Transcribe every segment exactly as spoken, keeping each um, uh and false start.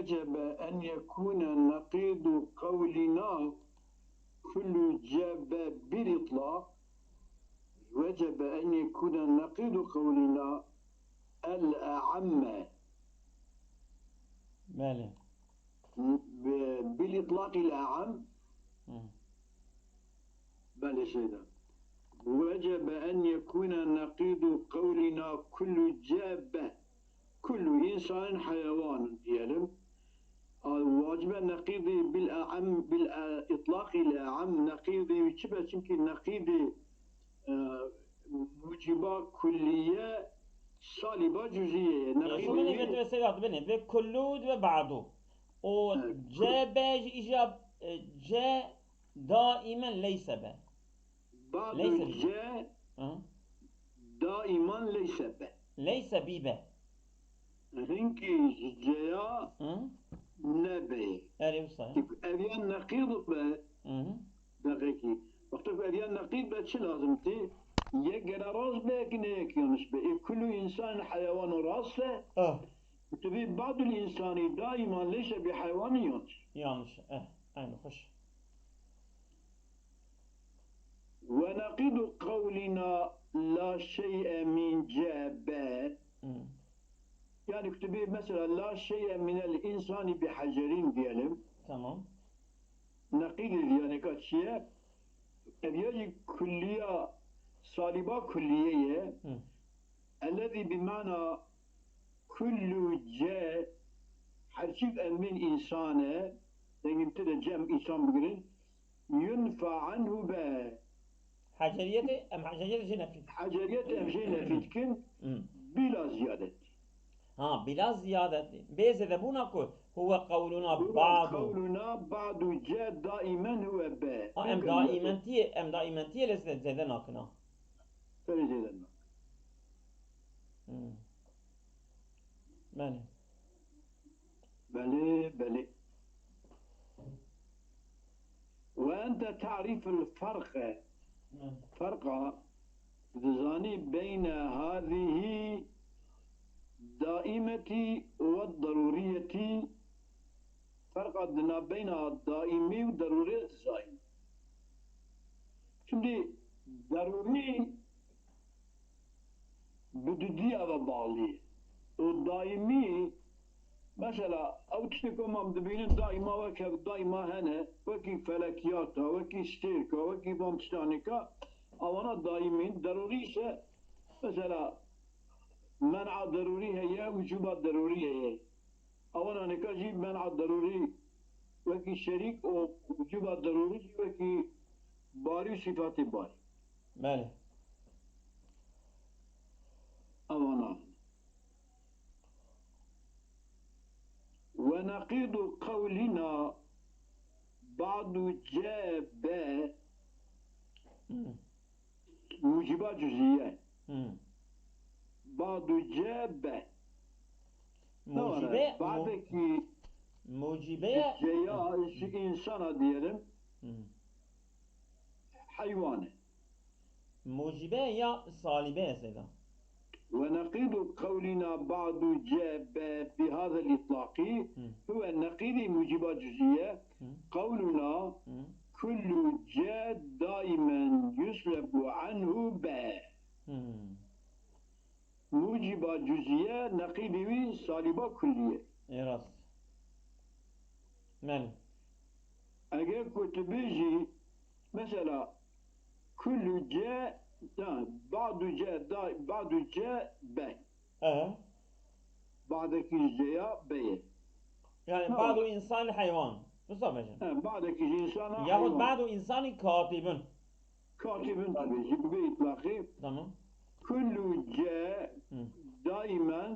وجب أن يكون نقيض قولنا كل جاء ب بالإطلاق، وجب أن يكون نقيض قولنا الأعم. Belê. ب- بالإطلاق الأعم. Hı. Belê şeyda. وجب أن يكون نقيض قولنا كل جاء ب. كل إنسان حيوان diyelim. Wacibe neqîdî bil a'em, bil itlaqî li a'em neqîdî çi be? Çünkü neqîdî, e, muciba kulliye saliba cüziye ye. Ya şu bine Neqîdî ve tevese gat bine ve kullu ve ba'du. O Evet. C B ji ija, e, C daimen leyse be. ba'du Leyse bi- C Hı? daiman leyse be. Leyse bi be. Hinkî ji ceya Hı? nebe. Erê wisa. Ev ya neqîd be, Hı hı. deqekî. Wexta ku ev ya neqîd be çi lazim tê? Yek gere rast be, yek ne yek yanlış be. E, kullu insan heywan rast e. Ah. Tu bê ba'dul insani daiman leyse bi heywanî yanlış. Yanlış. Eh, aynı hoş. Ve neqidu qawlina la şey'e min ce be. Hı. Yani kutubê mesela la şey'e minel insani bi hacerin diyelim. Tamam. Neqîdê diyaneka çi ye? Ev ya jî kulliya saliba kulliye ye. Hı. Ellezî bi mana kullu ce, her çi ev min insan e, dengin tu de cem insan bigirin, yunfa anhu be. Haceriyeti, em haceriyeti jê nefî. Haceriyet em jê nefî dikin, Hı. bila ziyadet. Ha, bila ziyadet. Bê zêdebûna ku huwe qewluna Huwe ba'du. qewluna ba'du ce daimen huwe be. Ha, em daimentiyê, em daimentiyê lê zê-, zêde nakina. Serê zêde nak. Hmm. Belê. Belê, belê. Ve ente ta'riful ferqe. Ferqa dizanî beyne hâzihî daîmetî ve darûriyetî, ferqa di navbeyna daîmî û derûrî dizanî. Şimdi derûrî bi dudî eve bağlı ye. O daîmî, mesela, ew tiştê ku em dibînin daîma wek hev, daîma hene, wekî felekiyata, wekî stêrka, wekî van tiştanêka, ewana daîmîn. Derûrî ise, mesela, men'a derûrî heye, wicûba derûrî heye. Ewana neka jî men'a derûrî wekî şerîk û wicûba derûrî jî wekî barî û sîfatê barî. Belê. Ewana. Ve neqîdu qewlina ba'du ce be Hmm. muciba cüziye. Hmm. Ba'du ce be. Ne var? Mucibe, mu-, Badeki mucibe, ceya, şu insana diyelim, Hmm. hayvanı. Mucibe ya salibe zêde. Ve neqidu qewlina ba'du ce be bi hadel itlaqi Hı. huve neqidi muciba cüziye. Hı. Qewluna Hı. kullu ce daimen yuslebu anhu be. Hmm. Muciba cüziye neqidî wî saliba kulliye. Ê rast. Belê. Eger ku tu bêjî, mesela, kullu ce, da, ba'du ce, da, ba'du ce be. Ee? Badekî ceya be ye. Yani Ha. ba'du insan heywan. Wisa bêjin. He, badekî ji insana Yahut heywan. Ba'du insani katibun. Katibin tabi, ji bi itlaqî. Tamam. Kullu ce Hı. daimen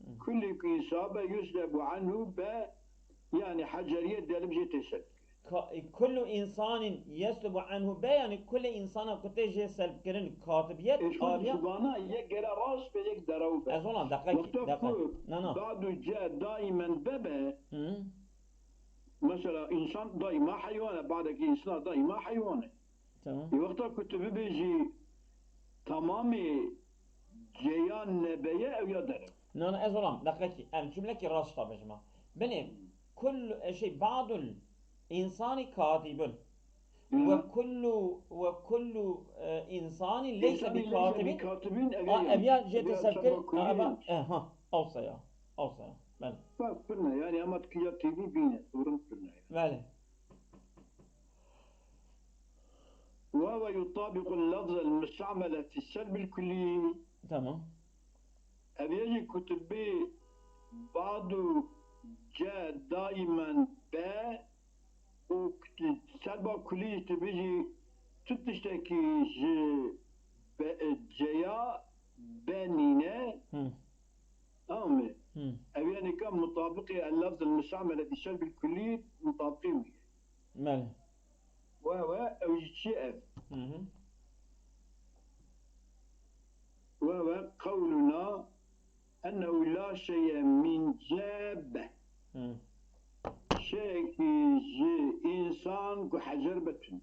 Hı. kullu insa be yuslebu anhu be, yani heceriye delim jê têşe. Ka-, e, kullu insanin yeslubu anhu be, yani kulli insana ku tê jê selbkirin katibiyet Eşkul aliya. zibana yek gere rast be yek derew be. Ez olan deqekî, Wexta deqek. ku Na, na. ba'du ce daimen be be, Hı. mesela insan daima heywan e, badekî insan daima heywan e. Tamam. E, wexta ku tu bibêjî tamamê ceyan nebeye ew ya derew. Na, na, ez olan deqekî. Em cümlekî rast tabêjima. Belê, kullu, e, şey, ba'dul insani katibun. Hı. Ve kullu, ve kullu, e, insani leyse bi katibin. Katibin, a, ev ya jê tesevkir, a, eva, e, ha, awsa ya, awsa ya. Belê. Bak, pir ne, yani ama ya tevî bîne, sorun pir ne yani. Belê. Ve ve yutabiqul lafzel mustamele fi selbil kulli. Tamam. Ev yê jî kutibî badu ce daimen be û kut-, selba kulî tu bijî tu tiştekî ji be, ceya be nîne. Hı. Tamam mı? Hı. Ev yani ka mutabiqê el lafzel mustamele fi selbil kulli mutabiqê wî. Belê. Ve ve ew jî çi ev? Hı hı. Ve ve qewluna ennehu la şey'e min cebe. Hı. Şeyekî ji însan ku hecer be tune.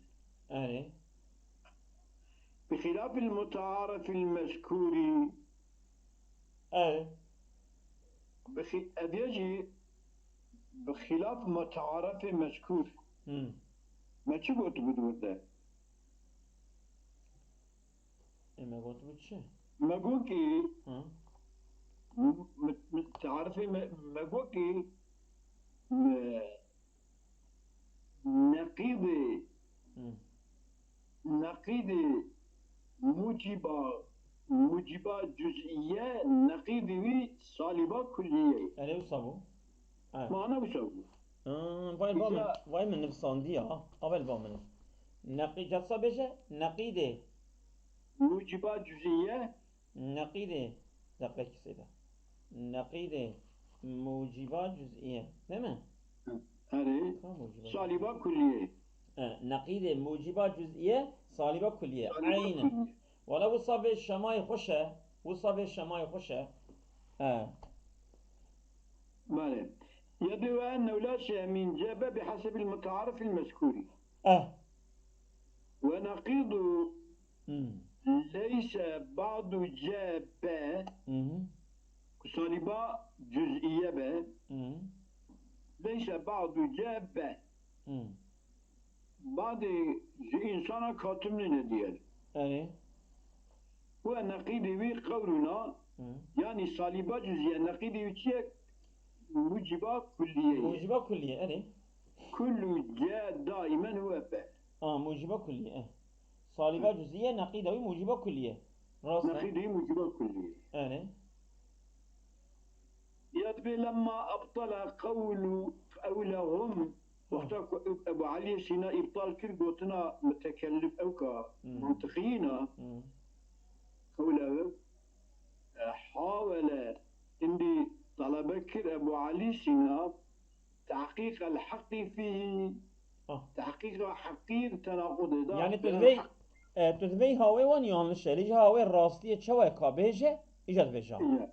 Erê. Bi xilafil mutearifil mezkûrî. Erê. Bi xî-, ev yê jî bi xilaf mutearifê mezkûr. Hı. Me çi gotibû di wir de? Ê, me gotibû çi? Me got ki, Hı. m-, m-, tarifê me, me got ki, me, neqîdê, Hı. neqîdê muciba, muciba cüz'iye, neqîdê wî salîba kulliye. Erê, wisa bû. Evet. Mana wisa bû. Hmm, vay ba min, Îca- vay min nivsandî ya. Avel ba min. Neqî-, Cetsa bêje, neqîdê. Muciba cüz'iye. Neqîdê. Deqekî seyda. Neqîdê muciba cüz'iye. Değil mi? Erê. Ka muciba Salîba kulliye. E, neqîdê muciba cüz'iye, salîba kulliye. Salîba Aynen. kulliye. Wala wisa vê şemayê xweş e. Wisa vê şemayê xweş e. E. Belê. Yedê we ennehu la şey'e min cebe bi hasebil mutearifil mezkûrî. Eh. Ve neqîdu Hmm. leyse ba'du cebe Hı hı. ku salîba cüz'iye be. Hı. Leyse ba'du cebe. Hı. Badê ji însana katim nîne diyer. Erê. Û neqîdê wî qewluna, Hı. yanî salîba cüz'iye neqîdê wî çi ye? Muciba kulliye ye. Muciba kulliye, erê. Kullu ce daimen huve be. A, muciba kulliye, e. Salîba Hı. cüz'iye neqîda wî muciba kulliye. Rast e. Neqîdê wî muciba kulliye. Erê. Ya dibê lemma ebtala qewlu, qewlehum, wexta ku Ebu Elî Sîna îbtal kir gotina mutekellif ewka Hmm. mantiqiyîna, Hmm. qewlehum, e, hawele, hindî talebe kir Ebu Elî Sîna, tahqîq el heqî fîhî, Ah. tahqîqa heqî di tenaqudê de. Yani tu Heq- divê, e, tu divê hawê wan yanlış e, lê ji hawê rastiyê çawa ka bêje, îca divê ja. Îca.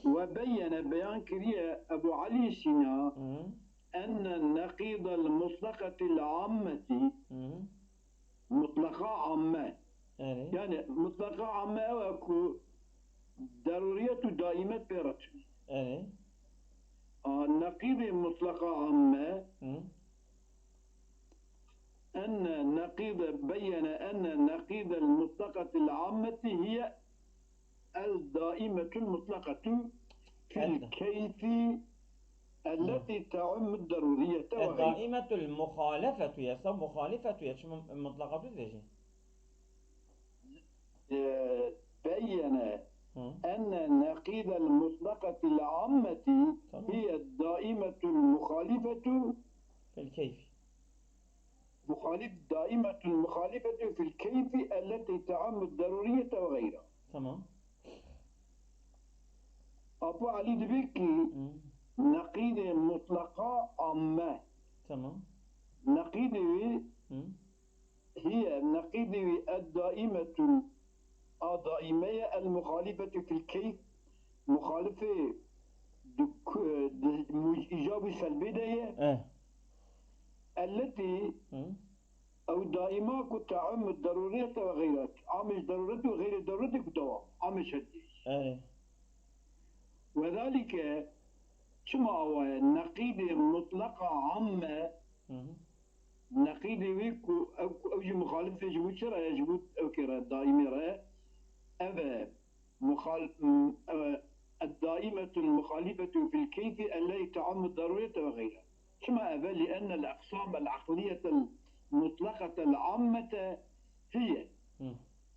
Ve beyyene, beyan kiriye Ebu Elî Sîna, Hı. enne neqîdel mutlaqetil ammeti, Hı. mutlaqa amme. Yani. Yani mutlaqa amme ew e ku deruriyet û daimet pê re tune. Yani. A, neqîdê mutlaqa amme, Hı. enne neqîde, beyyene enne neqîdel mutlaqetil ammeti hiye el daimetul mutlaqetu fil Evet. keyfi elleti te'ummu deruriyete ve E, gayre. daimetul muhalefetu ya, sa muhalefetu ya, çi mu-, mutlaqatu dibêjî? E, beyyene Hı. enne neqîdel mutlaqetil ammeti Tamam. hiye daimetul muhalefetu Fil keyfi. muhalif, daimetul muhalefetu fil keyfi elleti te'ummu deruriyete ve gayre. Tamam. Apo Elî dibê ki Hı. neqîdê mutlaqa amme. Tamam. Neqîdê wî Hı. hiye, neqîdê wî ed daimetul, a daime ye, el muhalifetu fil keyf, muhalifê di ku-, di mu-, îcab û selbê de ye. Eh. Elleti Hı. Ew daîma ku te'ummu derûriyete ve xeyret. Amê ji derûret û xeyrê derûretê ku dewam. Amê şertî. Erê. Ve zalike Çima awa ye? Neqîdê mutleqa amme, Hı hı. neqîdê wî ku ew, ku ew jî muxalifê ji bo çi re ye? Ji bo ew kê re, daîmê re ye. Ev e, muxal-, m-, e, الدائمة المخالفة في الكيف التي تعم الضرورية وغيرها. Çima ev e? لأن الأقسام العقلية المطلقة العامة هي. Hı.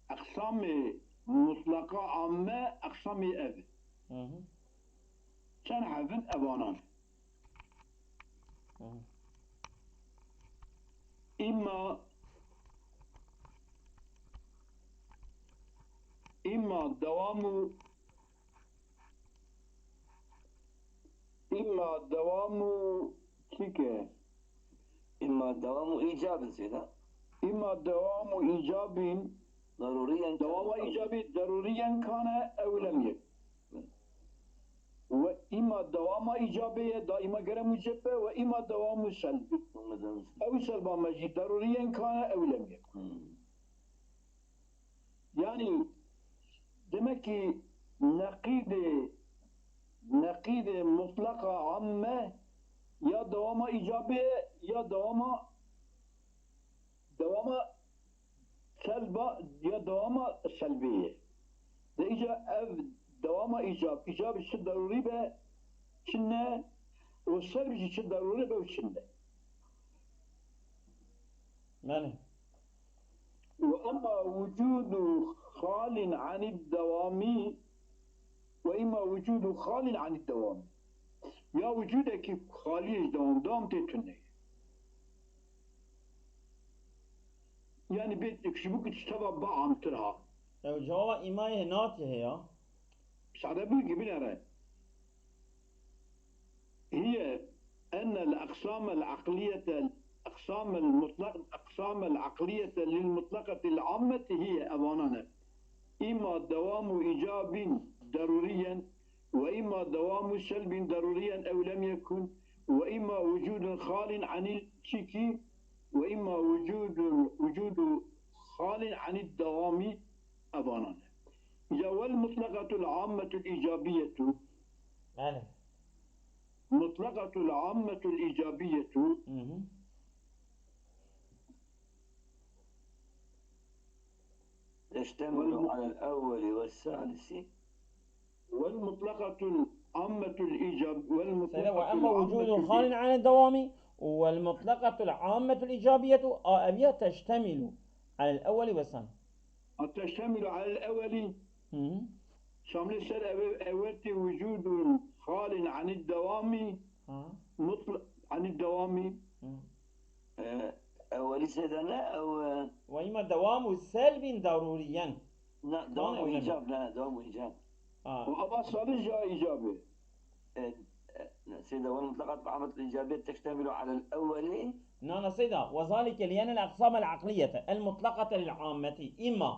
Eqsamê mutlaqa amme, eqsamê ev e. Hı hı. Çend hebin evanan. Hı. Îma, îma dewamu, îma dewamu çike? Îma dewamu îcabin sêda. Îma dewamu îcabin. Daruriyen. Dewama îcabî daruriyen kane ew lem yek. Ve îma dewama îcabê ye, daîma gere muceb be, ve îma dewamu selbî. Ew selba me jî daruriyen kane ew lem yek. Hmm. Yani demek ki neqîdê, neqîdê mutlaqa amme ya dewama îcabê ye, ya dewama, dewama selba ya dewama selbê ye. De îca ev dewama îcab, îcab çi darûrî be, çi ne, û selb jî çi darûrî be û çi ne. Belê. Ve emma wucudu xalin anid dewami, ve emma wucudu xalin anid dewami. Ya wucudekî xalî ye ji dewam, dewam tê tune. Yani bê ji bo ku tişteva biamtir ha. Ew cewaba îmayê natiye ya. Sade bû ki binere. هي أن الأقسام العقلية، أقسام المطلق، أقسام العقلية للمطلقة العامة هي evanan e. إما دوام إيجاب ضروريا، وإما دوام سلب ضروريا أو لم يكن، وإما وجود خال عن الشك، وإما وجود، وجود خال عن الدوام. Evanan e. Ya والمطلقة العامة الإيجابية. Belê. مطلقة العامة الإيجابية. Hı hı. تشتمل على الأول والثالث. والمطلقة العامة الإيجاب، والمطلقة Söyle, وأما وجود العامة خال عن الدوام والمطلقة العامة الإيجابية، a, ev ya تشتمل على الأول والثاني. تشتمل على الأول. Hı hı. Şamlê ser ev, ev wextê وجود خال عن الدوام. Ha. مطلق عن الدوام. Hı. E, ewelî sêde ne, ew, e, Ve ima dewamu selbin daruriyen. Na, dewamu icab, ne, dewamu icab. Ha. Ve ava salih ya icabi. E, e, ne, sêde, والمطلقة العامة الإيجابية تشتمل على الأول. Na, na, sêda, وذلك لأن الأقسام العقلية المطلقة للعامة إما،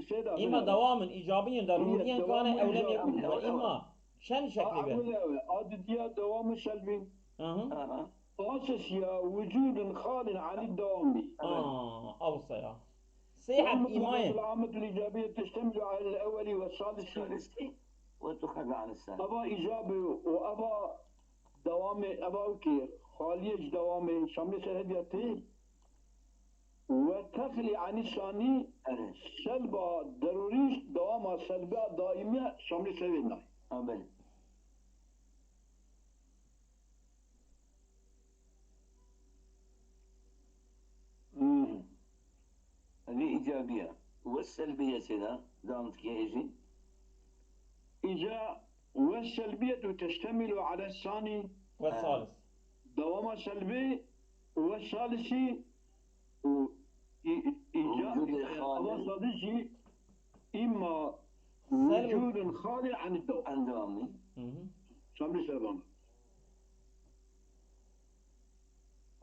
Sêda, إما bile. دوام إيجابي ضروريا كان أو لم يكن، وإما çend şeklî be? Ew, ew, ew, a didiya dewamu selbin. Aha. Aha. Asas ya وجود خال عن الدوام. Aa, awsa ya. Sê heb îmayê. العامة الإيجابية تشتمل على الأول والثالث. الثالث وتخلى عن الثاني. Ava îcabê û ava dewamê, ava wekî xaliyê ji dewamê, şamlê ser hediya tê. وتخلى عن الثاني. Evet. Selba derûrî, dewama selba daîmiya şamlê ser vê nayê. Ha, belê. Hmm. Ev îcabiye. Ve selbiye sêda, dam dike hêjî. Îca ve selbiyetu teştemilu ala sani. Ve salis. Dewama selbi ve salisi û î-, îca-, Vücudê xali. Ama sadece imma Selb. Vücudun xali anid dewam. An dewamî. Hı hı. Şamlî Şervan.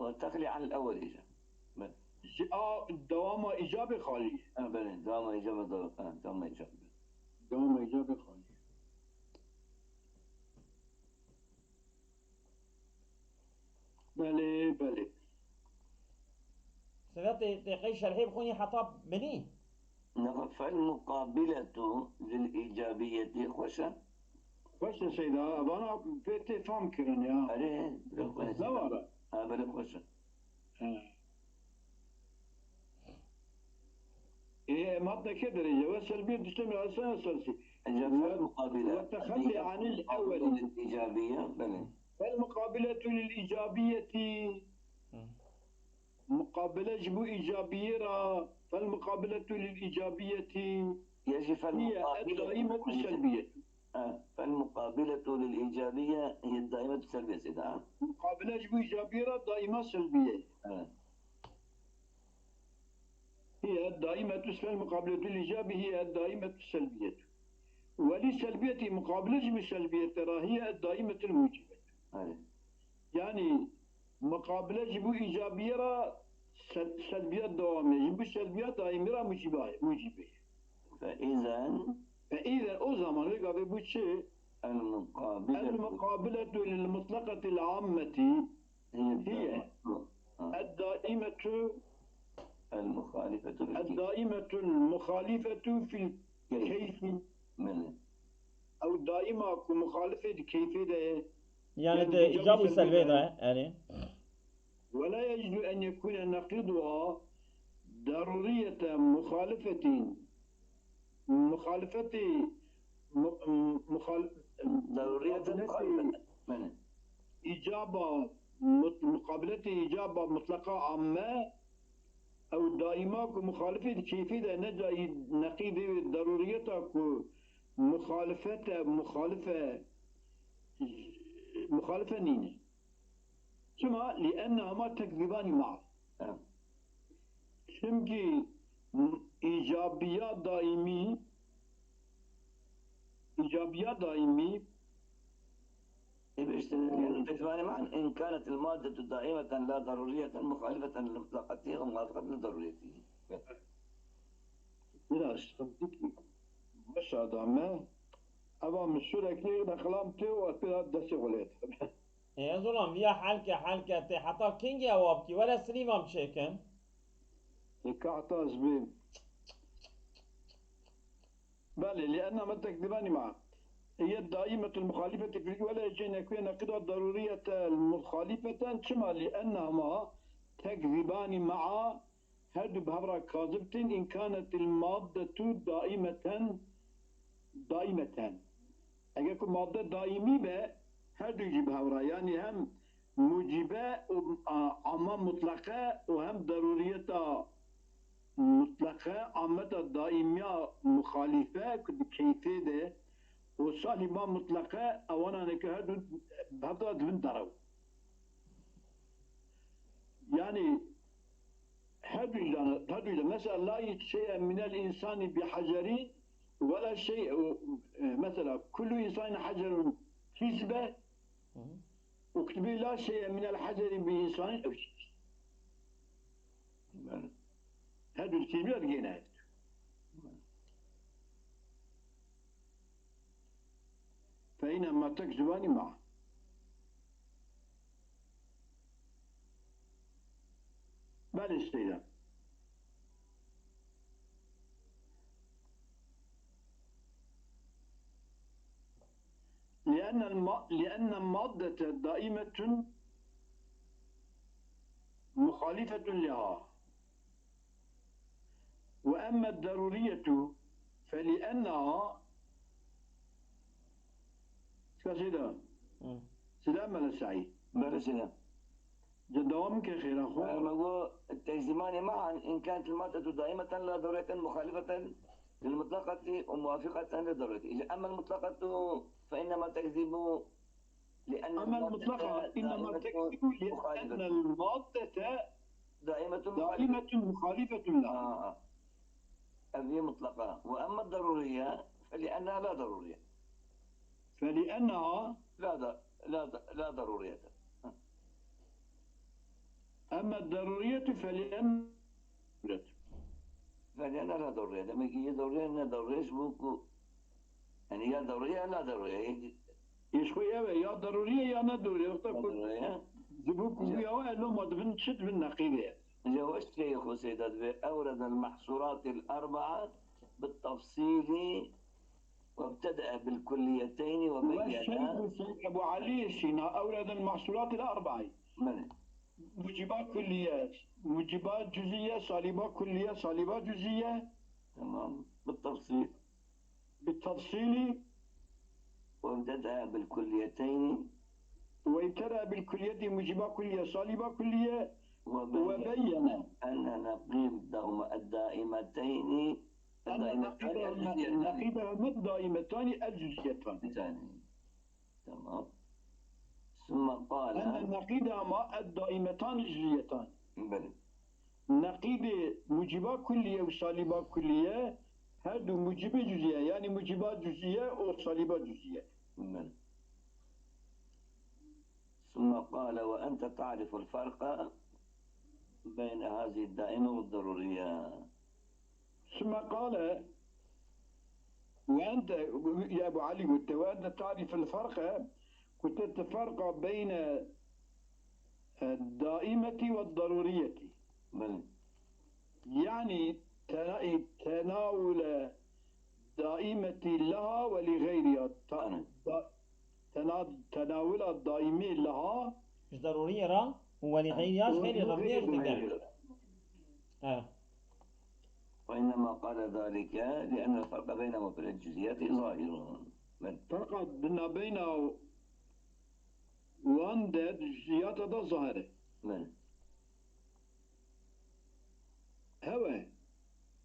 Ve teqlî anil ewwel îca. Be. Ji a dewama îcabê xalî. Ha, belê, dewama îcabê de, ha, dewama îcabê. Dewama îcabê xalî. Belê, belê. Sêda tê, tê qey şerhê bixwînî heta binî? Nexwe, فالمقابلة للإيجابية xweş e. Xweş e Seyda, vana pê tê fam kirin ya. Erê, belê xweş e. Ne var e? Ha, belê xweş e. He. Ê, em hatine kê derece? Ve selbiyet işte mi? Aslan esası. Ece Ve- fel mukabile. ve tehalli anil evveli. İcabiye, belê. Fel mukabiletu lil icabiyeti. Hı. Mukabele ji bu icabiyê ra. Fel mukabiletu lil icabiyeti. Ya jî fel Hiye mukabile. ed daimetu selbiyetu. Ha, fel mukabiletu lil icabiye hiye daimetu selbiye Seyda. Mukabele ji bu icabiyê ra daima selbiye. Evet. هي الدائمة، فالمقابلة للإيجاب هي الدائمة السلبية. وللسلبية مقابلة للسلبية ترى هي الدائمة الموجبة. Evet. Yani mukabele ji bu icabiyê ra sel- selbiyet devam e. Ji bu selbiyet daimî ra mucibe, mucibe. Fe izen Ve izen o zaman wê gavê bu çi? el mukabile. المقابلة للمطلقة العامة Hiye hiye. Ha. الدائمة El muhalifetu lil keyf. الدائمة المخالفة في الكيف. Belê. Ew daima ku muxalifê di keyfê de ye. Yani Yani de icab icab û û selbê selbê de, yani. ولا يجوز أن يكون نقيضها ضرورية مخالفة. Muxalifetê mu- muxal- Daruriyeten muhalifeten. Belê. icaba mut- mukabiletê icaba mutlaka amme ew daima ku muxalifê di keyfê de ne cayî neqîdê wê daruriyeta ku muxalifete muxalife muxalife nîne. Çima? لأنهما تكذبان معا. Evet. Çimkî îcabiya daîmî îcabiya daîmî Ebe işte, yani, tecrübani man, in kanet il maddetu daimeten la daruriyeten muhalifeten li mutlakatihi ve muvafiqeten li daruriyetihi. Biraz sıkıntı ki. Başa da me. Eva min sürekli reklam tê û ez pê destê xwe lê dikim. E, ez olam viya helke helke tê heta kengî ewa bikî were silîva min çêkin. Ê ka heta ez bê. Belê, لأنهما تكذبان معا. هي الدائمة المخالفة في ولا يجوز أن يكون نقيضها ضرورية مخالفة. Çima? لأنهما تكذبان معا. Her du bi hev re kazib tên. إن كانت المادة دائمة دائمة. Eger ku madde daîmî be, her du jî bi hev re, yanî hem mucîbe û a- ama mutlaqe û hem daruriyeta mutlaqe, ameta daîmiya muxalîfe ku di keyfê de û saliba mutlaqe, ewanane ku her du bi hev de dibin derew. Yanî her du jî de, her du jî de. Mesela, لا شيء من الإنسان بحجر ولا شيء, e, mesela, كل إنسان حجر, tîs be, Hı hı. û kitibê لا شيء من الحجر بإنسان, ew jî. Belê. Her du tîsbî digêne. فإنهما تكذبان معا. Belê Seyda. لأن الم-، لأن المادة دائمة مخالفة لها. وأما الضرورية فلأنها، Seyda. Hı. Seyda Mele Seîd. Belê Seyda. Ca dewam ke xêra xwe. Me got, تجذبان معا إن كانت المادة دائمة لا ضرورية مخالفة للمطلقة وموافقة للضرورية. إذا أما المطلقة فإنما تكذب لأن أما المطلقة إنما تكذب لأن المادة دائمة دائمة مخالفة لها. آه. هذه مطلقة. وأما الضرورية فلأنها لا ضرورية. فلأنها لا ض-، لا ض-، لا ضرورية. أما الضرورية فلأن فلأنها لا ضرورية. Demek ki ya daruriye ne daruriye, ji bo ku, yani ya daruriye ya la daruriye. Îş xwe ev e, ya daruriye ya ne daruriye. Wexta La ku daruriye. ji bo ku ya we elo ma dibin çi dibin neqîdê. Îja weş tê xwe Seyda divê أورد المحصورات الأربعة بالتفصيل وابتدأ بالكليتين وبين. والشيخ الشيخ أبو علي السينا أورد المحصولات الأربعة. Belê. موجبات كلية، موجبات جزئية، سالبات كلية، سالبات جزئية. Tamam. بالتفصيل. بالتفصيل. وابتدأ بالكليتين. وابتدأ بالكلية، موجبات كلية، سالبات كلية. وبين وبين أن نقيضهما الدائمتين أن الدائمتان نقيضهما الجزئيتان. نقيضهما الدائمتان الجزئيتان. Tamam. ثم قال. أن نقيضهما الدائمتان الجزئيتان. Belê. نقيض موجبات كلية وسالبات كلية، her du mucibê cüziye, yani mucibat cüziye û salibat cüziye. Belê. ثم قال: وأنت تعرف الفرق بين هذه الدائمة والضرورية. ثم قال: وأنت، يا أبو علي، قلت: وأنت تعرف الفرق، قلت: الفرق بين الدائمة والضرورية. Belê. يعني تنا-، تناول دائمة لها ولغيرها. ت-، Aynen. دا-، تنا-، تناول الدائمة لها. Ji darûriyê re û welî xeyrî ya ji xeyrî reviyê ji digel. He. وإنما قال ذلك لأن الفرق بينهما في الجزئيات ظاهر. Belê. Ferqa di nabeyna wan de di cüziyata de zahir e. Belê. Hewe.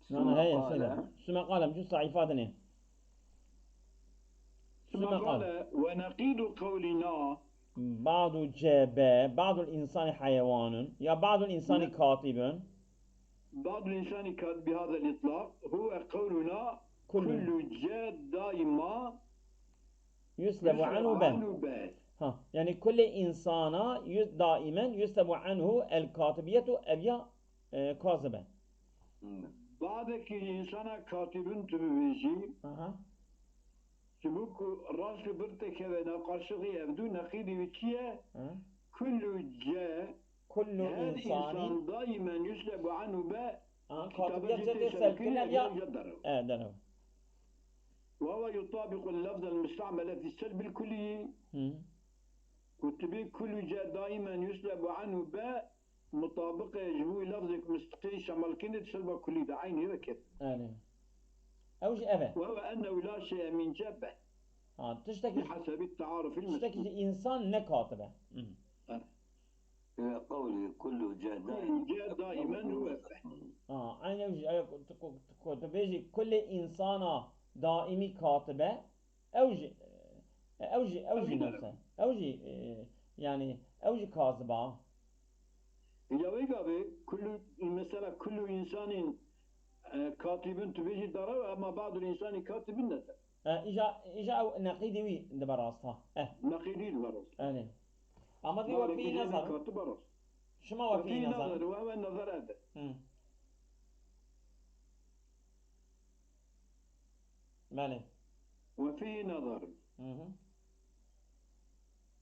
Nana heye قال: sene. Süme qalem cüz sayfa dinê. ثم قال: ونقيض قولنا. Ba'du C B, ba'dul insani heyewanun. Ya ba'dul insani katibun. بعض الإنسان كان بهذا الإطلاق هو قولنا: كل. كل جاء دائما Yuslebu anhu be. عنه به. Ha, yani kulli insana yus-, daimen yuslebu anhu el katibiyetu ev ya e, kazibe. Badekî însana katibin tu bibêjî, Aha. ji bo ku rast û bir têkeve navqarşixî ev du neqîdî wî çi ye? Ha. Kullu ce, Kullu her insani. Însan daimen yuslebu anhu be, Aha, kitaba katibiye jî jê tê tê selkinê selkinê ya. ya, ya derew. E, derew. Ve huve yutabiqu lafzel mustamele fî selbil kullî. Hı. Kutibî kullu ce daimen yuslebu anhu be, mutabiqê ji bo lafzek mustaqîl şemalkinê di selba kullî de eynî weke. Yani. Ew jî ev e. Ve huve ennehu la şey'e min ce be. Ha, tiştekî, Bi hesebi tearufil tiştekî mezkur. Ji însan ne katibe. Hı. Ve qawlî kullu ce Kullu ce daimen huve be. Ha, aynı ew jî, ew ku, ku, ku tu bêjî kulê însana daîmî katibe, ew jî, e, ew jî, ew Ew jî jî nefse. Ew jî, e, yani, ew jî kaziba. Ya wê gavê kullu, mesela kullu insanin, e, katibin tu bêjî derew, ama badul insani katibin ne de. E, îja, îja ew neqîdî wî dibe rast ha. E, Neqîdî dibe rast. yani. Ama vî Barê wefî kî nazar. Katib baros. Şima Wefî wefî nazar. Nazar, we, we nazar ebe. Hı. Belê. Wefî nazar. Hı hı.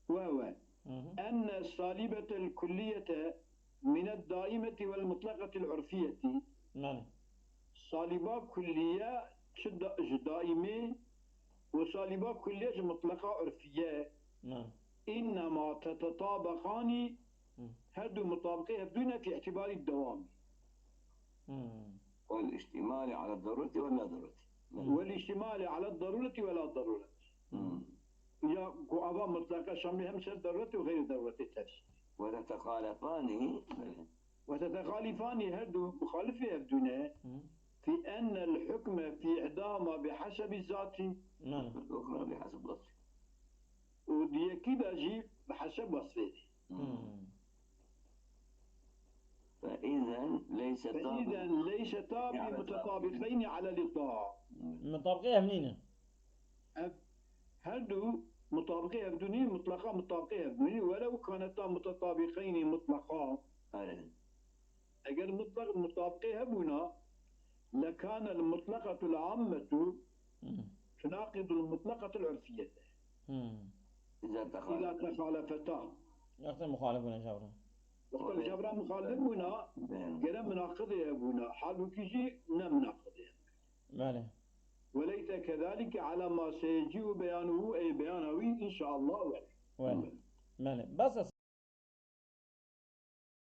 We, we. Hı hı. Enne salibetel kulliyete mined daimeti vel mutlaqatil urfiyeti. Belê. Saliba kulliye çi da, ji daîmî û saliba kulliye ji mutlaqa urfiye. Belê. Înnema tetetabaqanî, Hı. her du mutabiqê hevdû ne fî îtîbarî dewamî. Hı. Vel îştîmalî ala darureti ve la darureti. Vel îştîmalî ala darureti ve la darureti. Hı. Ya ku ava mutlaqa şamlî hem ser darureti û xeyrî darureti tefsîr. Ve tetehalefani. Ve tetehalifani, her du muxalifî hevdû ne. Hı. Fî ennel hukme fî ihdama bi hesebi zatî. Belê. Uxra bi haseb wasfi. Û di yekî de jî bi heseb wasfê. Hı. Fe izen leyse Fe izen leyse tabi mutetabiqeyni alel îtla. Mutabiqê ev nîne. Ev her du mutabiqê hevdû nîn, mutlaqa mutabiqê hevdû nîn. Welew kaneta mutetabiqeyni mutlaqa. Aynen. Eger mutlaq mutabiqê hebûna, lekanel mutlaqatul ammetu Hı. tunaqidul mutlaqatul urfiyete. Hı. İza Îza tehalef. texalefeta. Yoksa muhalif bûne jawra. Wexta jabra muxalif bûna, Beyan. gere munaqidê hebûna. Halbûkî jî ne munaqidê. Belê. وليت كذلك على ما سيجيء بيانه، أي بيان wî, إن شاء الله. Wele. Wele. Belê. Bes e.